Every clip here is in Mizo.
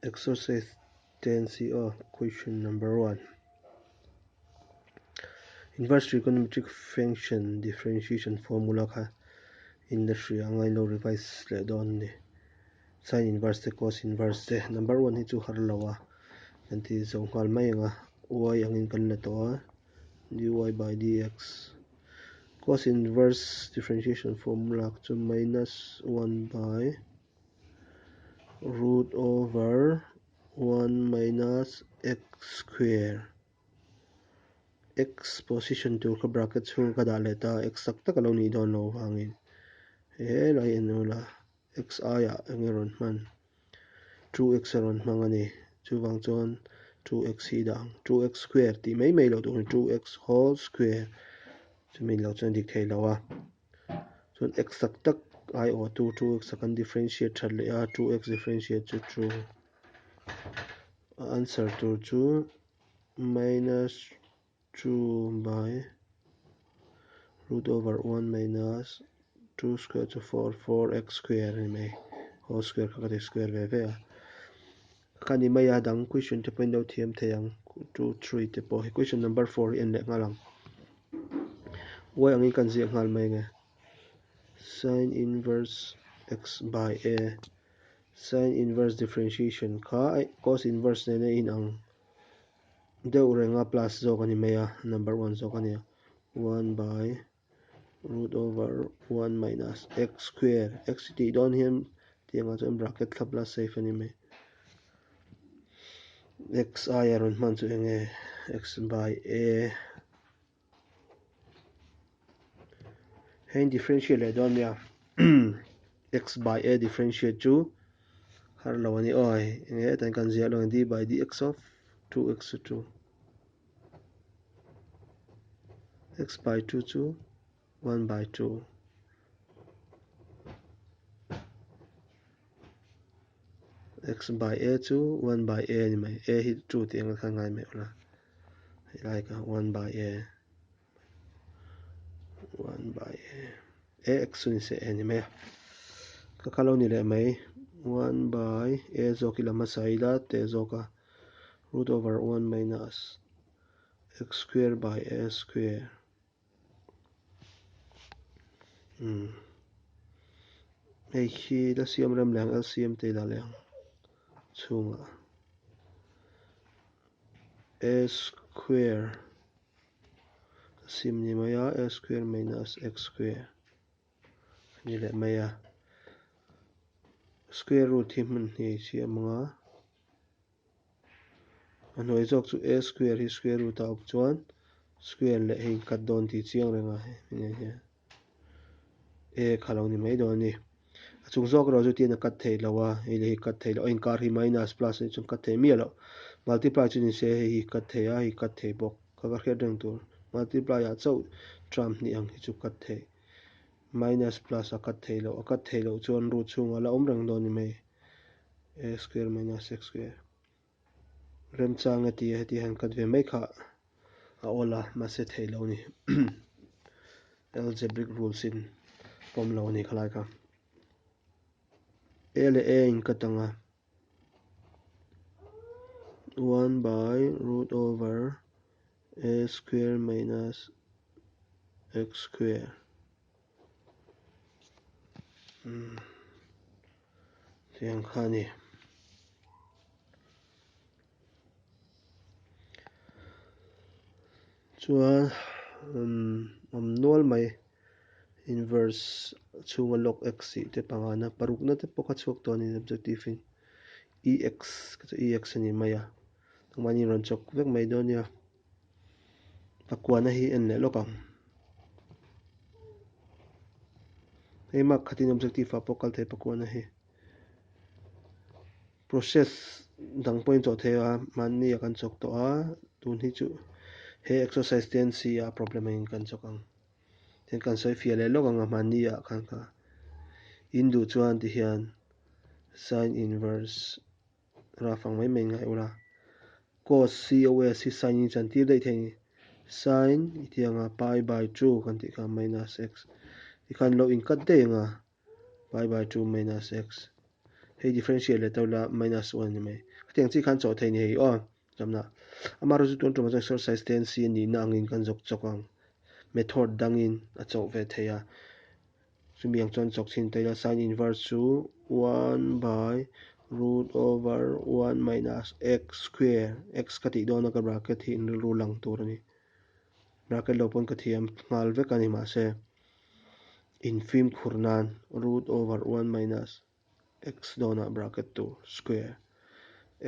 Exercise 10C aw question number 1. Inverse trigonometric function differentiation formula kha in la hria anga in lo revise leh dawn a ni. Sin inverse te cos inverse te number 1 hi chu har lo a kan ti zo nghal mai anga y angin kan la tawh a dy by dx cos inverse differentiation formula chu minus 1 by root over 1 minus x square x position tur kha bracket chhung ka dah leh ta x tak tak a lo nih dawn loh avangin he lai en ula x aiah eng nge rawn hman 2x a rawn hmang a ni chuvang chuan 2x hi dah ang 2x square tih mai mai loh tur a ni 2x whole square chumi lo chuan dik thei lo a. Chuan x tak tak ai awh tu 2x a kan differentiate that leh a, 2x differentiate chu 2. A answer tur chu minus 2 by root over 1 minus 2 square chu 4, 4x square a ni mai. Whole square kha ka ti square ve ve a. Ka ni mai a, dang question te pawhin lo thiam thei ang, 2, 3 te pawh hi. Question number 4 hi en leh nghal ang. Y angin kan ziah nghal mai nge. Sin inverse x by a. Sin inverse differentiation kha cos inverse nena inang deuh renga plus zawk a ni mai a, number 1 zawk a ni a. 1 by root over 1 minus x square x tih dawn hian tiangah chuan bracket thlap la safe a ni mai. X aia rawn hman chu eng nge x by a hei differentiate leh dawn nia x by a differentiate chu har lo a ni aw hei eng nge hetah hian kan ziah lo d by dx of 2x chu 2 x by 2 chu 1 by 2 x by a chu 1 by a ni mai a hi 2 tih ang khan ngai mai ula hei lai kha 1 by a 1 by a a x chu ni se a ni mai a ka kha lo ni leh mai 1 by a zawk ila hmasa ila te zawk a root over 1 minus x square by a square Umm hei hi la siam rem leh ang LCM te dah leh ang chhungah a square a sim ni mai a a square minus x square a ni leh mai a square root hi hmun hnih siam ang a a hnuai zawk chu a square hi square root a awm chuan square leh hei cut dawn tih chiang reng a hei hian a kha lo ni mai dawn a ni a chung zawk erawh chu tian a cut thei lo a hei leh hi cut thei lo a inkar hi minus plus a nih chuan cut thei miah loh multiply chu ni se hei hi cut thei a hei cut thei bawk ka va hriat reng tur multiply ah chauh term hnih ang hi chu cut thei minus plus a cut thei loh a cut thei loh chuan root chhungah la awm reng dawn a ni mai. A square minus x square remchang a ti a heti hian cut ve mai kha a awl a mahse theih loh a ni algebraic rules in pawm lo a ni khalai kha a leh a in cut ang a 1 by root over a square minus x square Umm tiang kha a ni. Chuan umm awm nual mai inverse chhunga log x tih te pangana parukna te pawh kha chhuak tawh a ni objective in ex kha chu ex a ni mai a mahni rawn chawk vek mai dawn nia. Pakuana hi en leh lawk ang. Hei mark khatin objective ah pawh kal thei pakuana hi. Process dang pawhin chawh thei a, mahni ah kan chawk tawh a, tun hi chu he exercise 10C ah problem angin kan chawk ang. Tin kan sawi fiah leh lawk ang a mahni ah khan kha in duh chuan ti hian sin inverse Graph ang mai mai ngai ula. Cos COS hi sin in chan tir daih thei a ni. Sin i tih anga pi by 2 kan tih kha minus x. Tikhan lo in cut daih anga pi by 2 minus x. Hei differentiate leh ta ula minus 1 a ni mai. Khatiang chi khan chawh thei ni hei aw. Zamna. Amaherawhchu chu tun tumah chuan exercise 10C a nihna angin kan zawk chawk ang. Method dangin a chawh ve thei a. Chumi ang chuan chawk chhin ta ila sin inverse chu 1 by root over 1 minus x square x ka tih dawna ka bracket hi in rilru lang tur a ni. Bracket lo pawn ka thiam nghal vek a ni mahse in fimkhur nan root over 1 minus x dawnah bracket tur square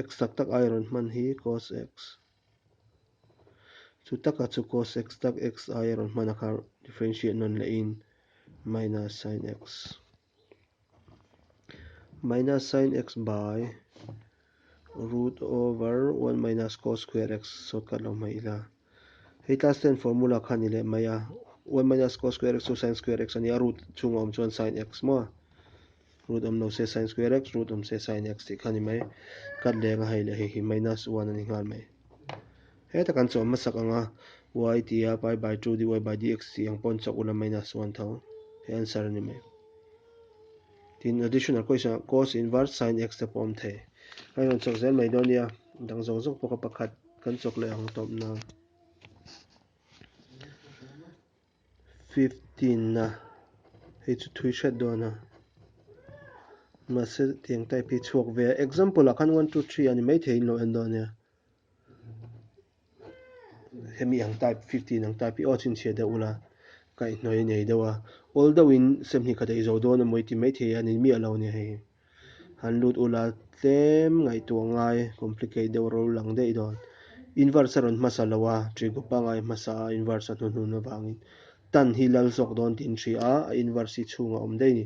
x tak tak ai rawn hman hi cos x chu taka chu cos x tak x ai rawn hman a kha differentiate nawn lehin minus sin x minus sin x by root over 1 minus cos square x shortcut lo hmai ila. Hei class 10 formula kha ni leh mai a, 1 minus cos square x chu sin square x a ni a, root chhunga awm chuan sin x maw? Root awm lo se sin square x, root awm se sin x tih kha ni mai. Cut leng a hei leh hei hi minus 1 a ni nghal mai. Heta kan chawm hmasak ang a, y ti a pi by 2 dy by dx tih ang pawn chawk ula minus 1 tho. Hei answer a ni mai. Tin additional question ah cos inverse sin x te pawh awm thei. Ka rawn chawk zel mai dawn nia, dang zawng zawng pawh ka pakhat. Kan chawk leh ang tawp na 15 na hei chu thui hret dawn a mahse tiang type hi chhuak ve a example ah khan 1 2 3 a ni maithei in lo en dawn nia hemi ang type 15 ang type hi aw chhinchhiah deuh ula kaihhnawih a nei deuh a awl deuhin sem hi ka daih zo dawn a mawi ti maithei a ni miah lo a ni hei. Han lut ula tlem ngaihtuah ngai complicate deuh ro lang daih dawn. Inverse a rawn hmasa lo a, trigo pangai hmasa a inverse a hnuhnun avangin tan hi lal zawk dawn tiin hria a, a inverse hi chhunga awm daih a ni.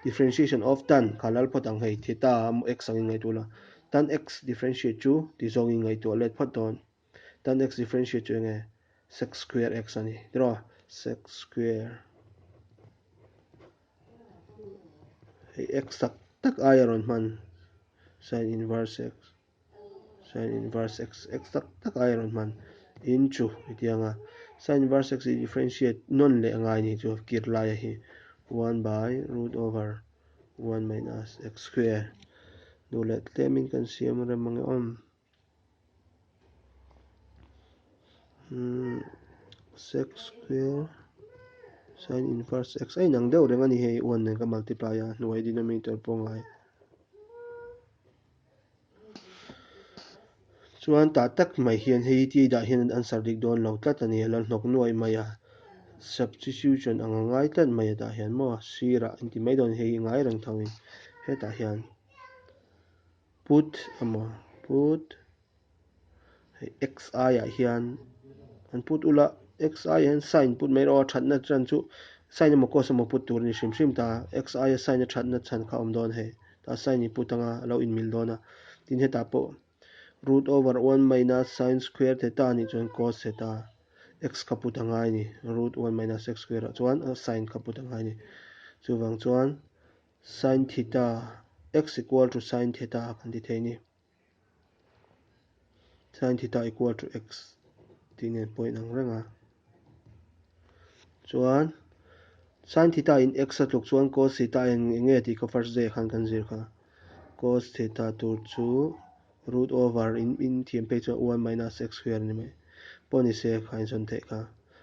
Differentiation of tan kha lal phawt ang hei theta x angin ngaihtuah ula tan x differentiate chu ti zawngin ngaihtuah let phawt dawn. Tan x differentiate chu enge sec square x a ni tiraw sec square. Hei x tak tak aia rawn hman sin inverse x sin inverse x x tak tak aia rawn hman into hetianga sin inverse x hi differentiate nawn leh angai ni chu kir laia hi 1 by root over 1 minus x square duh leh tlemin kan siam rem ange awm. Sec square sin inverse x a inang deuh reng a ni hei 1 nen ka multiply a hnuai denominator pawh ngai chuan tah tak mai hian hei ti dah hian an answer dik dawn lo tlat a ni a lo hnawk nuai mai a substitution ang a ngai tlat mai a tah hian maw sirah inti mai dawn hei ngai reng tho in hetah hian. Put emaw put hei x aiah hian an put ula x aiah hian sign put mai rawh a thatna chan chu sign emaw cos emaw put tur a ni hrim hrim ta x aia sign a thatna chhan kha a awm dawn hei tah sign i put anga a lo inmil dawn a tin hetah pawh root over 1 minus sin square theta anih chuan cos theta x kha put a ngai a ni root 1 minus x square ah chuan sign kha put a ngai a ni chuvang chuan. Sin theta, x equal to sin theta kan ti thei ni. Sin theta equal to x tih nen point ang reng a. Chuan sin theta in x a tluk chuan cos theta in eng nge tih kha first day khan kan zir kha. Cos theta tur chu root over in in thiam phei chuan 1 minus x square a ni mai. Pawh ni se kha in zawn theih kha.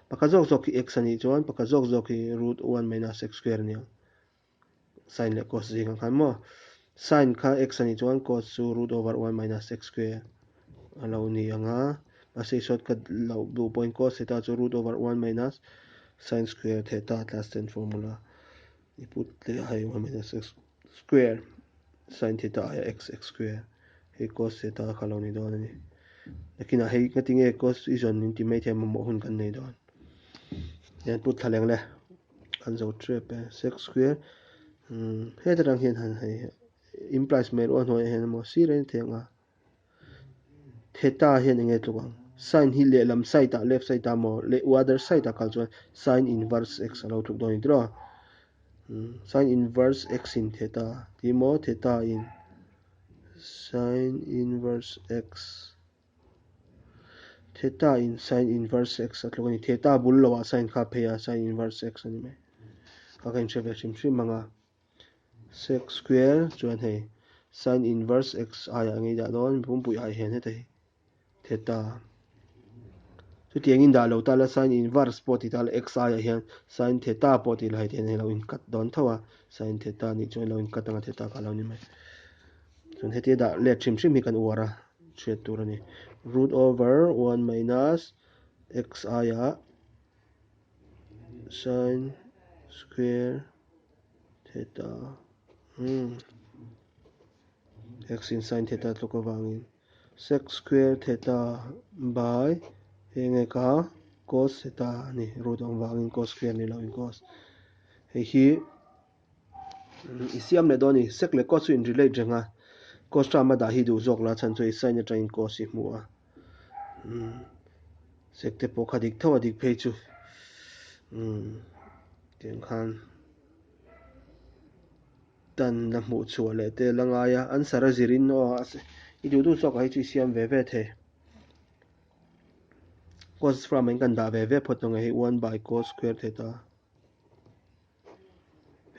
Pakhat zawk zawk hi x a nih chuan pakhat zawk zawk hi root 1 minus x square a ni ang. Sin leh cos zingah khan maw sin kha x a nih chuan cos chu root over 1 minus x square a lo ni ang a mahse i shortcut loh duh pawhin cos theta chu root over 1 minus sin square theta class 10 formula i put leh a hei 1 minus x square sin theta aia x x square hei cos theta kha lo ni dawn a ni nakinah hei ngatinge cos i zawn min ti maithei mamawh hun kan nei dawn hian put thla leng le. An zo trep e sec square heta tang hian han hei implies mai ruah hnuaiah hian emaw sir a ni thei ang a theta hian enge tluk ang sin hi lehlam side ah left side ah maw leh other side ah kal chuan sin inverse x a lo tluk dawn a ni tiraw sin inverse x in theta tih maw theta in sin inverse x. Theta in sin inverse x a tluk a ni. Theta bul lo ah sin kha a phei a, sin inverse x a ni mai. Kha ka inhre ve hrim hrim ang a. Sec square chuan hei Sin inverse x aiah enge i dah dawn? Pumpui ai hian heta hi theta. Chutiangin dah lo ta la sin inverse pawh ti ta la x aiah hian sin theta pawh ti la hei tihian hei lo in cut dawn tho a, sin theta nih chuan lo in cut anga theta kha a lo ni mai. Chuan hetia dah let hrim hrim hi kan uar a, hriat tur a ni. Root over 1 minus x aiah sin square theta hmm x in sin theta tluk avangin sec square theta by hei nge kha cos theta a ni root awm vangin cos square ni loin cos hei hi i siam leh dawn a ni sec leh cos chu in relate reng a cos term a dah hi duh zawk la chhan chu i sin atangin cos i hmu a hmm sec te pawh kha dik tho a dik phei chu hmm tiang khan tan la hmuh chhuah leh te la ngai a answer a zirin aw i duh duh zawk ah hi chu i siam ve ve thei cos form ah in kan dah ve ve phawt ang e hei one by cos square theta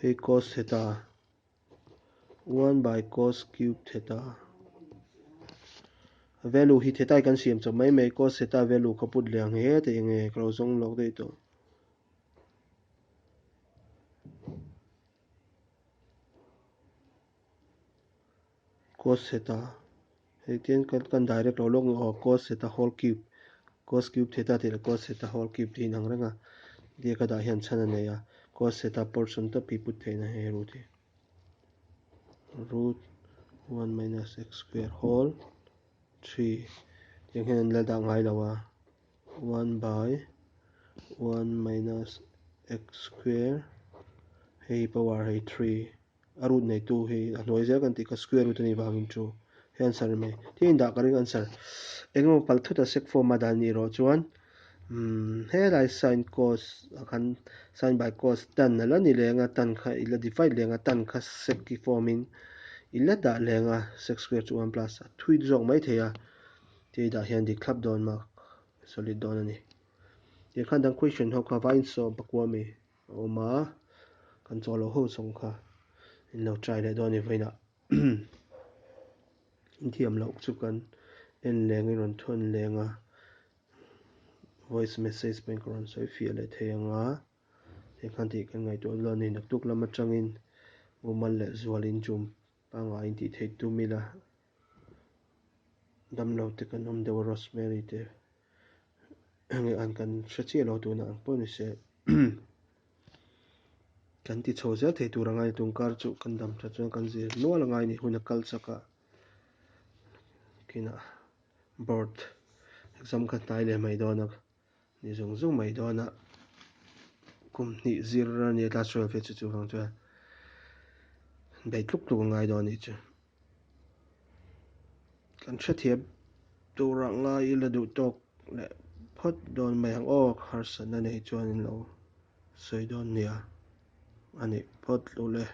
hei cos theta one by cos cube theta value hi theta hi kan siam chawp mai mai cos theta value kha put leh ang he tih enge ka lo zawng lawk daih tawh. Cos theta hei tian kan kan direct lo lawk aw cos theta whole cube cos cube theta tih leh cos theta whole cube tih a inang reng a tia ka dah hian chhan a nei a cos theta portion tawp hi put theihna hei root hi root 1 minus x square whole 3 tiang hian an la dah ngai lo a. 1 by 1 minus x square hei power hei 3 a root neitu hi a hnuai zel kan tih kha square root a nih vangin chu hei answer a ni mai tin indah ka ring answer engemaw pal thut a sec form a dan nih erawh chuan umm helai sin cos ah khan sin by cos tan a la ni leng a tan kha i la divide leng a tan kha sec i form in i la dah leng a sec square chu 1 plus a thui zawk mai thei a. Tih dah hian dik thlap dawn mak solid dawn a ni. Tiang khan dang question ho kha vain sawm pakua mi a awm a, kan chaw lo ho zawng kha in lo try leh dawn a ni vawiinah. In thiam loh chu kan en leng in rawn thawn leng a, voice message pawhin ka rawn sawi fiah leh thei ang a, tiang khan tih kan ngaihtuah dawn a ni. Naktuk lam atangin mumal leh zualin chum Pangngai tih theih tum ila damlo te kan awm deuh a Rosemary te nge an kan hre chiah lo tuna ang pawh ni se kan ti chho zel thei tur angai tun kar chu kan dam tha chuan kan zir nual angai ni hun a kal chak a kinah board exam kha hnai leh mai dawn a. Ni zung zung mai dawn a, kum hnih zir a nia class 12 hi chu chuvang chuan bei tluk tluk a ngai dawn a nih chu. Kan hrethiam turah ngai ila duh tawk leh phawt dawn mai ang aw, harsatna nei chuan in lo sawi dawn nia a nih phawt luh le.